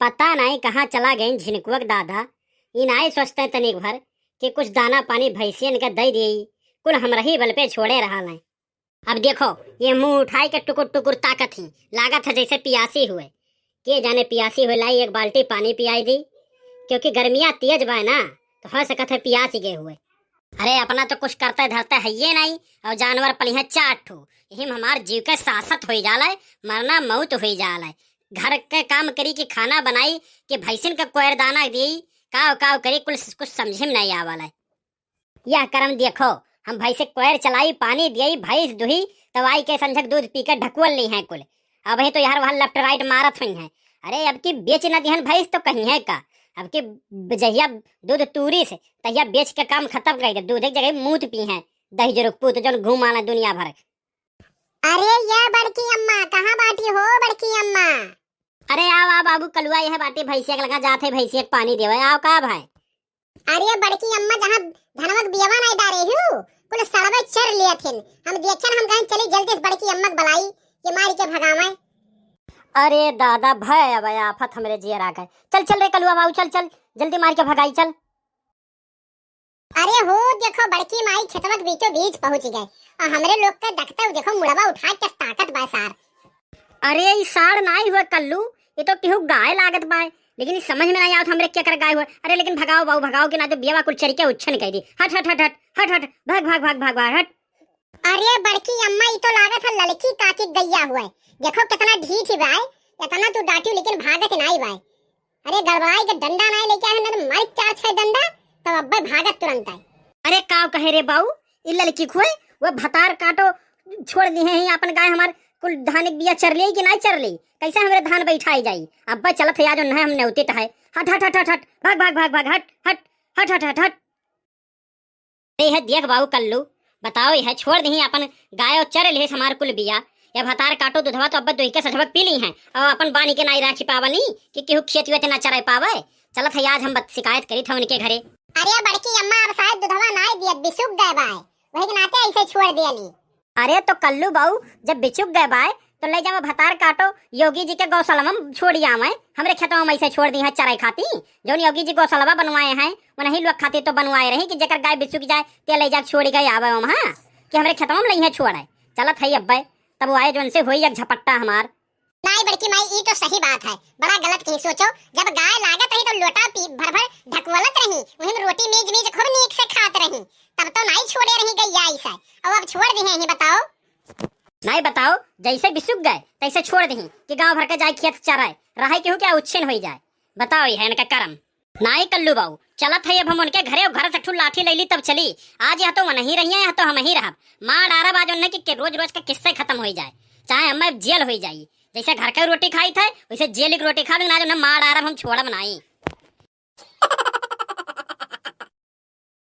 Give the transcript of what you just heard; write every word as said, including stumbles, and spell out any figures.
पता नाई कहाँ चला गइन झिनकुआ के दादा। ई नाई सोचते तनिक भर कि कुछ दाना पानी भैंसियन के दइ देई, कुल हमरही बल पे छोड़े रहल हैं। अब देखो, ये मुँह उठाई के टुकुर टुकुर ताकत ही, लागत है जैसे पियासी हुए। के जाने पियासी हुए, लाई एक बाल्टी पानी पियाई दी, क्योंकि गर्मिया तेज बा ना, तो हो सकत है पियासी गए हुए। अरे, अपना तो कुछ करते धरते हइये नाई, और जानवर पलिहें चार ठो, यही में हमार जीव के सासत होई जाल है, मरना मौत होई जाल है। घर के काम करी कि खाना बनाई कि भैंसिन के कोयर दाना दी, काव काव करी, कुल कुछ समझे में नाई आवल है। यह करम देखो, हम भैंसे कोयर चलाई, पानी दियई, भैंस दुही, तब आई के संझक दूध पी के ढकुअल ली हैं कुल। अब ही तो यार वहाँ left right मारत हुई हैं। अरे, अब की बेच न दिहन भैंस तो कहीं है का? अब की ब-, जहिया दूध तूरी से तहिया बेच के काम खत्म कर दे, दूध एक जगह मूत पी हैं, दही जुरुक पूत जौन घूम आना दुनिया भर। अरे ये बड़की अम्मा, कहाँ बाटी हो बड़की अम्मा? अरे आव, आव बाबू कलुआ, यह बाटी भैंसिया के लगा जात है, भैंसिया के पानी देवे, आव का भाई? अरे बड़की अम्मा, जहाँ धनवा के बियवा नाई डारे हूँ, कुल सड़वे चर लियत हिन। हम देखन, हम कहें चली जल्दी से बड़की अम्मा के बुलाई, ये मार के भगावे। अरे दादा, भय अब आफत हमरे जियर आ गए। चल चल रे कलुआ बाबू, चल चल, जल्दी मार के भगाई चल। अरे हो देखो, बड़की माई खेतवा के बीचों बीच पहुँच गए और हमरे लोग के देखते हुए देखो, मुड़वा उठा के ताकत बा सार। अरे ई सार नाई हुए कल्लू, ये तो केहू गाय लागत बाय, लेकिन ई समझ में नाई आवत हमरे केकर गाय हुए। अरे लेकिन भगाओ बाबू भगाओ, कि ना तो बियवा कुल चरिके उच्छन कइ दी। हट हट हट हट हट हट, भाग भाग भाग भाग भाग हट। अरे बड़की अम्मा, ई तो लागत है ललकी काकी गैया हुए। देखो कितना ढीठ ही बाय, इतना तू डांटियो लेकिन भागत नाई बाय। अरे गड़बड़ाई के डंडा नाई लेके आए, ना तो मारी चार छह डंडा, तब अब्बे भागत तुरंत आए। अरे काव कहे रे बाऊ, ई ललकी खुए, वो भतार काटो छोड़ दी है, अपन गाय हमार कुल धान के बिया चर ली कि नाई चर ली, कैसे हमरे धान बैठाई जाई? अब्बे चलत है आज उन्हें हम नेवतित है। हट हट हट हट हट, भाग भाग भाग भाग, हट हट हट हट हट हट। अरे यह देख बाऊ कल्लू, बताओ यह छोड़ दही अपन गाय और चर लिहे हमार कुल बिया। या भतार काटो दुधवा तो अब दोही के सझबक पी ली हैं और अपन बानी के नाई राखी पावनी कि केहू खेत वेत ना चराई पावे। चलत है आज हम बत-, शिकायत करी था उनके घरे। अरे बड़की अम्मा, अब शायद दुधवा नाई दियत, बिसुक गए बाय, वही के नाते ऐसे छोड़ दियनी। अरे तो कल्लू बाऊ, जब बिचुक गए बाय तो ले जावे भतार काटो, योगी जी के गौशाला में छोड़ी आवे, हमरे खेतवा में ऐसे छोड़ दी है चराई खाती। जौन योगी जी गौशालवा बनवाए हैं, उन्हीं लोग खातिर तो बनवाए रही कि जेकर गाय बिचुक जाए, ते ले जाके छोड़ी गए आवे वहाँ, कि हमरे खेतवा में लइहे छोड़े। चलत है अब्बे, तब वो आए जौन से होई एक झपट्टा हमार। नाई बड़की माई, ई तो सही बात है, बड़ा गलत कहीं सोचो, जब गाय लागत रही तो लोटा पी भर भर ढकवलत रही, वही में रोटी मीज मीज खूब नीक से खात रही, तब तो नाई छोड़े रही गैया ऐसे, और अब छोड़ दी है, बताओ। नाई बताओ, जैसे बिसुक गए तैसे छोड़ दही कि गांव भर के जाए खेत चराए, रहे केहू क्या उच्छिन होई जाए। बताओ ये है इनका करम। नाई कल्लू बाऊ, चलत है अब हम उनके घरे, घर से ठू लाठी ले ली तब चली। आज यह तो वनही रही है, यह तो हम ही रहब। मार डारब आज उन्हें कि, कि रोज रोज का किस्से खत्म होई जाए, चाहे हमें जेल होई जाई। जैसे घर के रोटी खाई थे वैसे जेल की रोटी खा लेकिन आज उन्हें मार डारब, हम छोड़ब नाई।